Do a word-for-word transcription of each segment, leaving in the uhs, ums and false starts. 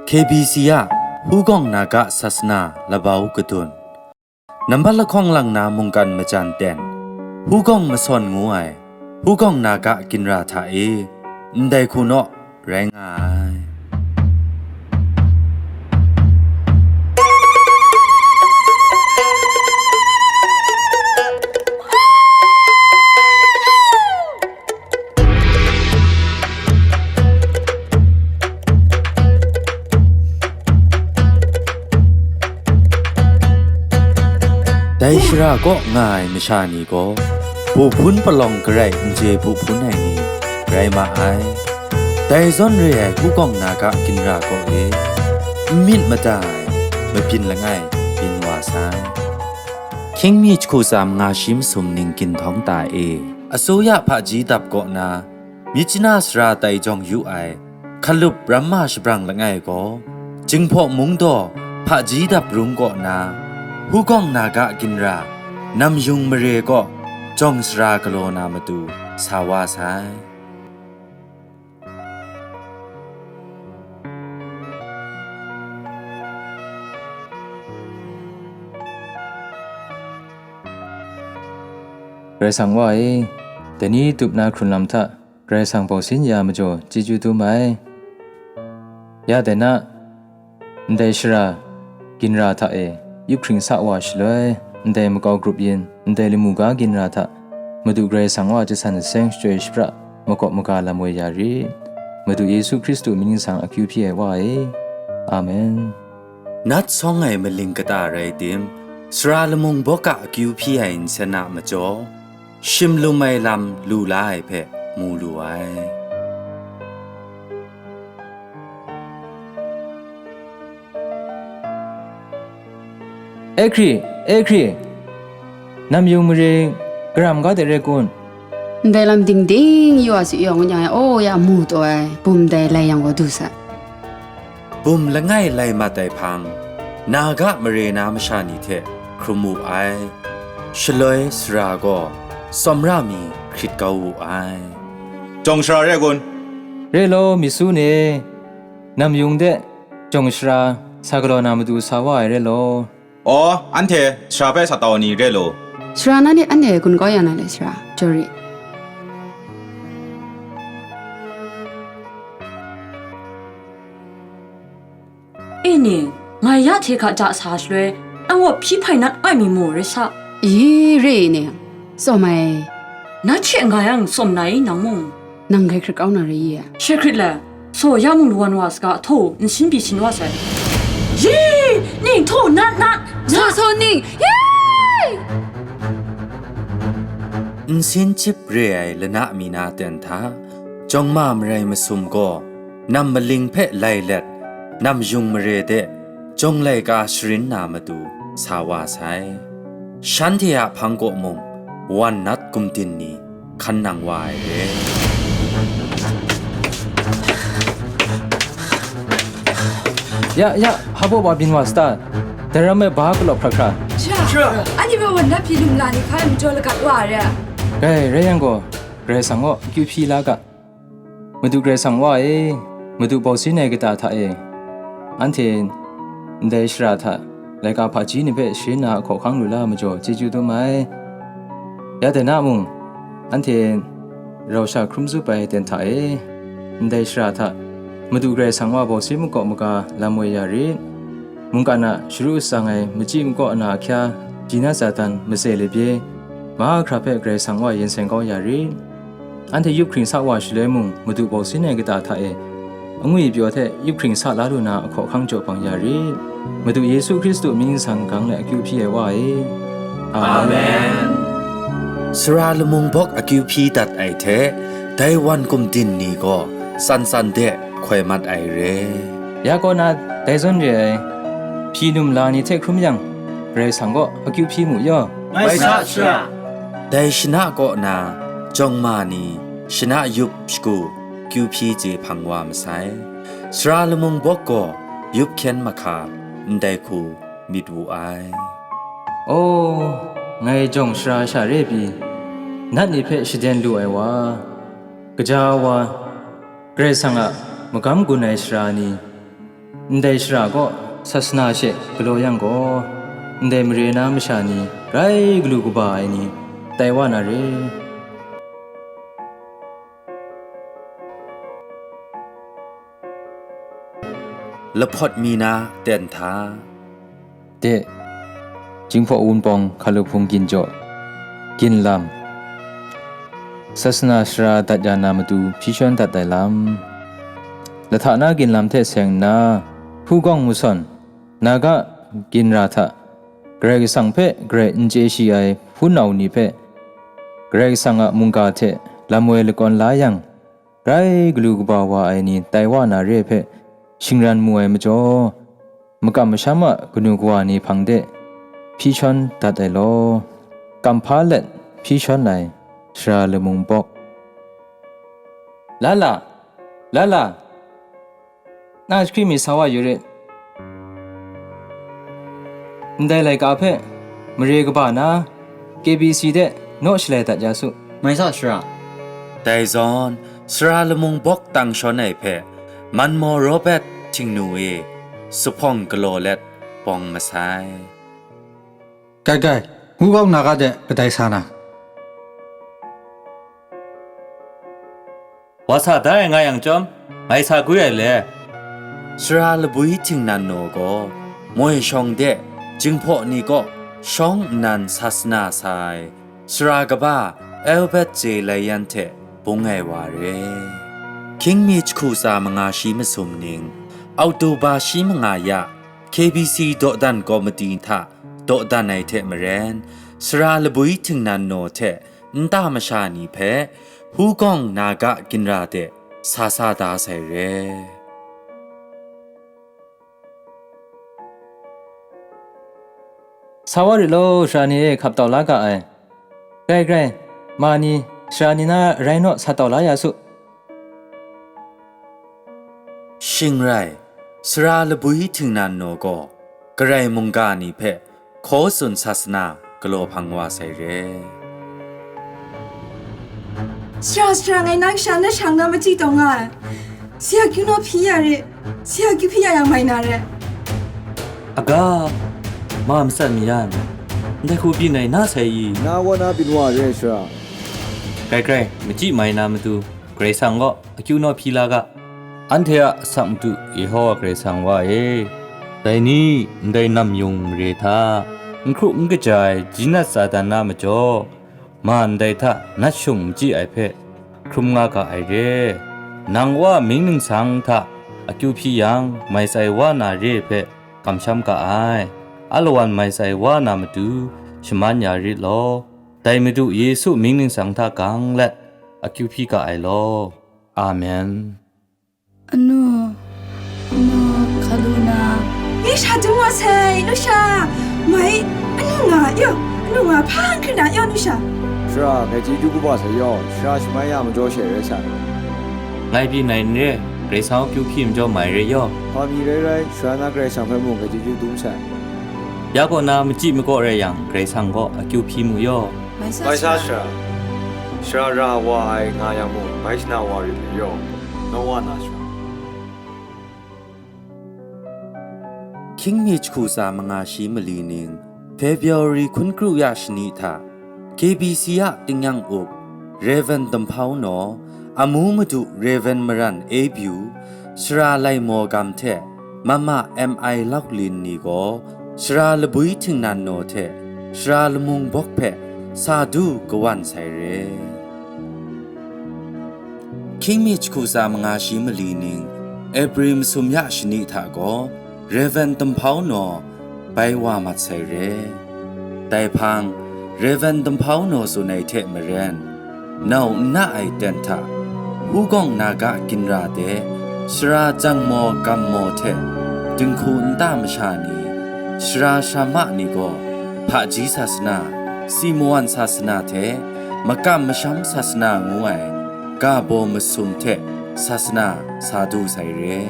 K B C a Hugawng Naga Sasana Labau Kadun. Nambat lahkawng lang na mungkan majan ten, Hugawng Masawn ngu ai Hugawng Naga ginra hta e, ndai hku naw rai nga ai. Dai shara kaw nga ai masha ni gaw, buhpun palawng garai n je buhpun ai ni rai ma ai. Dai zawn re ai Hugawng Naga ginra kaw e, n myit mada ai mabyin langai byin wa sai. Hkying mi jahku tsa manga shi masum ning ginhtawng ta e, asuya hpaji dap kaw na, myit chana sara tai jawng yu ai, hkalup ramma shabrang langai gaw, Jinghpaw mung daw hpaji dap rung kaw na, Hugawng Naga ginra, Namyung mare kaw jawng sara galaw na matu sa wa sai. Karai Kasang Wa e, dai ni tup na hkrun lam hta Karai Kasang bawsin ya majaw chyeju dum ai. Ya dai na, ndai shara ginra hta e yup hkring sa wa shaloi, ndai makau grup yin, ndai lamu ga ginra hta Madu Karai Kasang Wa jasan jaseng shachyoi shapra makawp maga lam woi ya rit. Madu Yesu Hkristu mying ningsang akyu hpyi ai Wa e. Amen. Nat sawng ai maling kata rai tim, sara lamung bawk a akyu hpyi ai nsen a majaw, shim lum ai lam lu la ai hpe mu lu ai. Ehkri, ehkri, Namyung mare karam ga de re kun? Ndai lam ding ding yu a si yawng nya ai, aw ya mu taw ai, bum dai lai yang gaw du sa. Bum langai lai mat ai hpang, Naga mare na masha ni hte hkrum wu ai. Shaloi sara gaw tsawmra mi hkrit kau wu ai. Jawng sara re kun? Re law, mi su ni, Namyung de jawng sara sa galaw na matu sa wa ai re law. Aw, anhte sara hpe sa tau ni re law. Sara na ni anhte gun kau ya na le sara, Jori. E ni, ngai ya hte hka ja sa shaloi, nang gaw hpyi hpai nat ai mi mu rai sa. I, re i ni, tsawm ai. Na hte nga yang tsawm na i, nang mung? Nang grai hkrit kau na rai i? She hkrit le, saw ya mung lawan wa saga, htaw u, nsin byi sin wa sai. Yi! Ning htaw u, nat, nat! Saw, saw, ning! Yi! Nsin chyip re ai lana mi na ten hta, jawng ma marai masum gaw, nam maling hpe lai let, Namyung mare de jawng laika sharin na matu sa wa sai. Shanhte a hpang kaw mung, wan nat gumdin ni hkan nang wa ai re. Ya, ya, hpa baw wa byin wa sata? Dai ram e ba galawp hkra hkra. Sha, anhte hpe wan nat hpyi lu nla ni hkai majaw lagat wa ai re. Dai rai yang gaw, Karai Kasang gaw akyu hpyi la ga. Madu Karai Kasang Wa e, Madu bawsin ai kata hta e, anhte ndai shara hta laika hpaji ni hpe sharin na a hkaw hkang lu la majaw chyeju dum ai. Ya dai na mung, anhte rau sha hkrum zup ai ten hta e, ndai shara hta Madu Karai Kasang Wa bawsin makawp maga lam woi ya rit. Mungkan a sharu shatsang ai machyi makaw na ahkya, jinat Satan, matse labye, mahkra hpe Karai Kasang Wa yen seng kau ya rit. Anhte yup hkring sa wa shaloi mung, Madu bawsin ai kata hta e, angwi pyaw hte yup hkring sa la lu na a hkaw hkang jaw bang ya rit. Madu Yesu Hkristu mying ningsang gang le akyu hpyi ai Wa e. Amen. Sara lamung bawk akyu hpyi dat ai hte, dai wan gumdin ni gaw tsan tsan de hkoi mat ai re. Ya kaw na, dai zawn re ai, hpyi num la ni hte hkrum yang, Karai Kasang gaw akyu hpyi mu yaw. Mai sa, Sara. Dai shana kaw na, jawng ma ni, shana yup shagu, kyu hpyi chye hpang wa masai. Sara lamung bawk gaw, yup hkyen mahka, ndai hku myit wu ai. Aw, ngai jawng sara sha re pyi, nat ni hpe shaden lu ai wa, gaja wa, Karai Kasang a magam gun ai sara ni, Ndai shara kaw sasana she galaw yang gaw, ndai mare na masha ni grai galu kaba ai ni tai wa na re. Lahpawt mi na ten hta. De, Jinghpaw Wunpawng Hkaluhpung ginjaw, ginlam, sasana sara dat ya na matu hpyi shawn dat ai lam, lahta na ginlam hte seng nna, hugawng masawn, Naga ginra hta Karai Kasang hpe grai n chye shi ai hpunau ni hpe, Karai Kasang a mungga hte lam woi lakawn la yang, grai galu kaba wa ai ni tai wa na re hpe shingran mu ai majaw, makam masham a kanu kawa ni hpang de hpyi shawn dat ai law, kam hpa let hpyi shawn ai sara lamung bawk. Lala, lala, na jahkring mi sa wa yu rit. Ndai laika hpe mare kaba na, K B C de naw shalai dat ya su. Mai sa, sara. Dai zawn, sara lamung bawk tang shawn ai hpe, Manmaw Robert htingnu e zuphpawng galaw let bawng masai. Kai, kai, hugawng naga de kadai sa na? Wa sa da ai nga yang chyawm, ngai sa gwi ai le. Sara labwi htingnan naw gaw, moi shawng de Jinghpaw ni kaw shawng nnan sasana sa ai, sara kaba Albert J. Lai Yan hte bung ai wa re. Hkying mi jahku tsa manga shi masum ning, Oktoba shi manga ya, K B C dawdan komiti hta dawdan ai hte maren, sara labwi htingnan naw hte nta masha ni hpe, hugawng naga ginra de sa sa da sai re. Sa wa rit law, sara ni e hkap tau la ga ai. Grai grai, ma ni, sara ni na rai naw sa tau la ya su. Shing rai, sara labwi htingnan naw gaw, Karai mungga ni hpe hkaw tsun sasana galaw hpang wa sai re. Sara, sara, ngai na kasha na shang na machyi taw nga ai. Si a kyu naw hpyi ya re, si a kyu hpyi ya yang mai na re. Aga, ma matsat mi ya ai, ndai hku byin ai na sai i? Na kaw na byin wa re, sara. Grai grai, machyi mai na matu, Karai Kasang kaw akyu naw hpyi la ga. Anhte a asak matu Yehowa Karai Kasang wa e, dai ni ndai nam yung mare hta n hkru n kaja ai jinat Satan a majaw, ma ndai hta nat shung machyi ai hpe hkrum nga ga ai re. Nang Wa mying ningsang hta akyu hpyi yang, mai tsai wa na re hpe kamsham ga ai. Alawan mai tsai wa na matu shaman ya rit law, dai Madu Yesu mying ningsang hta gang let akyu hpyi ga ai law. Amen. Anu, anu, hkalu na. Ngai sha dung wa sai, nu sha. Mai, anu nga, yaw, anu nga, hpa n hkrit na, yaw, nu sha. Sara, ngai chyeju kaba sai yaw, sara shamai ya majaw she rai sai. Ngai byin ai n re, Karai Kasang a kyu hpyi majaw mai re yaw. Hpa mi rai rai, sara na Karai Kasang hpe mung ngai chyeju dum sai. Ya kaw na machyi makaw rai yang, Karai Kasang kaw akyu hpyi mu yaw. Mai sa, mai sa, sara. Sara ra wa ai nga yang mung, mai shana wa rit ai yaw. Nawa na shara. Hkying mi jahku tsa manga shi mali ning, February hkun kru ya shani hta, K B C a tingnyang up, Rev. Damhpau naw, amu madu Rev. Maran A Byu, sara lai maw gam hte, mama M I Lauk Lin ni gaw, sara labwi htingnan naw hte, sara lamung bawk hpe, sa du kawan sai re. Hkying mi jahku tsa manga shi mali ning, April masum ya shani hta gaw, Rev. Damhpau naw bai wa mat sai re. Dai hpang, Rev. Damhpau naw tsun ai hte maren, nau n na ai ten hta, hugawng naga ginra de, sara jang maw gam maw hte, dinghku nta masha ni, sara sara ma ni gaw, hpaji sasana, simawan sasana hte, makam masham sasana ngu ai, ga baw masum hte sasana sa du sai re.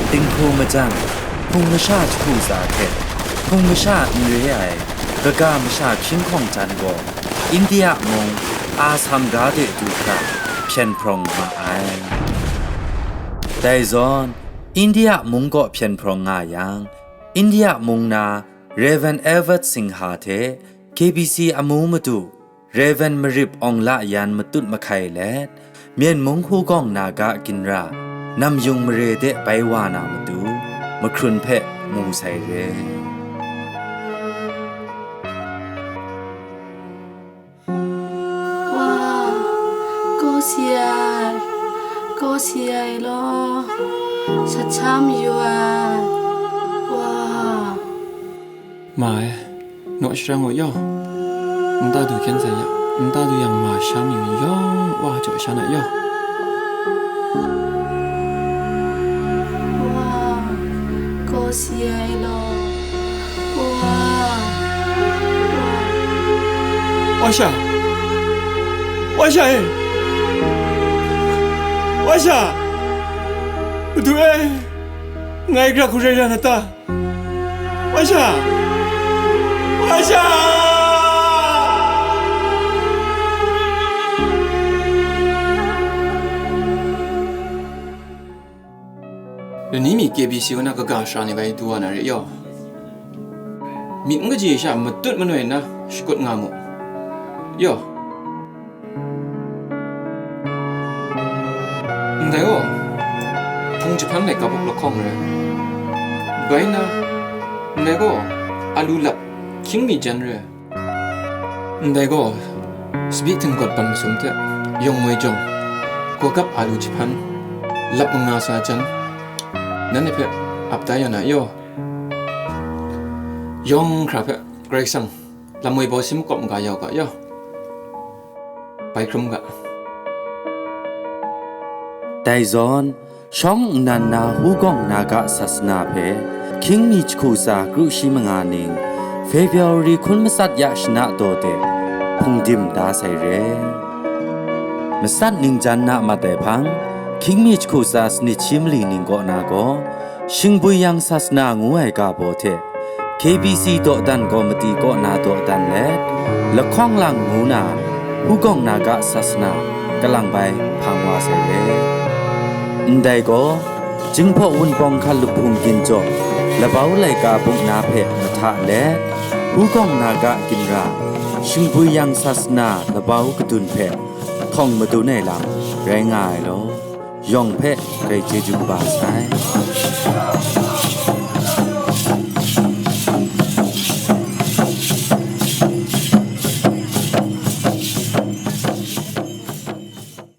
Dinghku majan, hpung masha jahku tsa hte, hpung masha n re ai, Kaga masha hkying hkawng jan gaw India mung Assam ga de du hkra hpyen hprawng ma ai. Dai zawn, India mung kaw hpyen hprawng nga yang, India mung na Rev. Edward Singha hte K B C amu madu Rev. Marip Awng La yan matut mahkai let, Myen mung Hugawng Naga ginra Namyung mare de bai wa na matu, mahkrun hpe mu sai re. Wa, ko si ai, ko si ai law, sat sha mayu ai, wa. Ma e, naw sharang u yaw, nta du hkyen sai ya, nta du yang ma sha mi mi yawng wa jaw sha na yaw. Wa, ko si ai law, wa, wa. Wa sha, wa sha e, wa sha, madu e, ngai gara hku rai ra na ta? Wa sha! Wa sha! Lani mi K B C kaw na kaga sara ni bai du wa na re yaw. Myi n kaji sha matut manoi nna shakut nga mu. Yaw. Ndai gaw, hpung jahpan laika buk lahkawng re. Bai nna, ndai gaw, alu lap hkying mi jan re. Ndai gaw, sabi htingkawt ban masum hte yawng moi jawng, gawgap alu jahpan, lap manga sa jan, nanhte hpe ap da ya na yaw. Yawng hkra hpe Karai Kasang, lam moi bau sin makawp maga yau ga yaw. Bai hkrum ga. Dai zawn, shawng nnan na Hugawng Naga sasana hpe, hkying mi jahku tsa kru shi manga ning, February hkun matsat ya shana taw de, hpungdim da sai re. Matsat ningjan na mat ai hpang, hkying mi jahku tsa sanit shi mali ning kaw na gaw, Shingbui Yang sasana ngu ai ga baw hte, K B C dawdan kawmiti kaw na dawdan let, lahkawng lang ngu na Hugawng Naga sasana kalang bai hpang wa sai re. Ndai gaw, Jinghpaw Wunpawng hkan lup hpung ginjaw, labau laika buk na hpe mahta let, Hugawng Naga ginra, Shingbui Yang sasana labau kadun hpe hkawng madun ai lam rai nga ai law, yawng hpe grai chyeju kaba sai.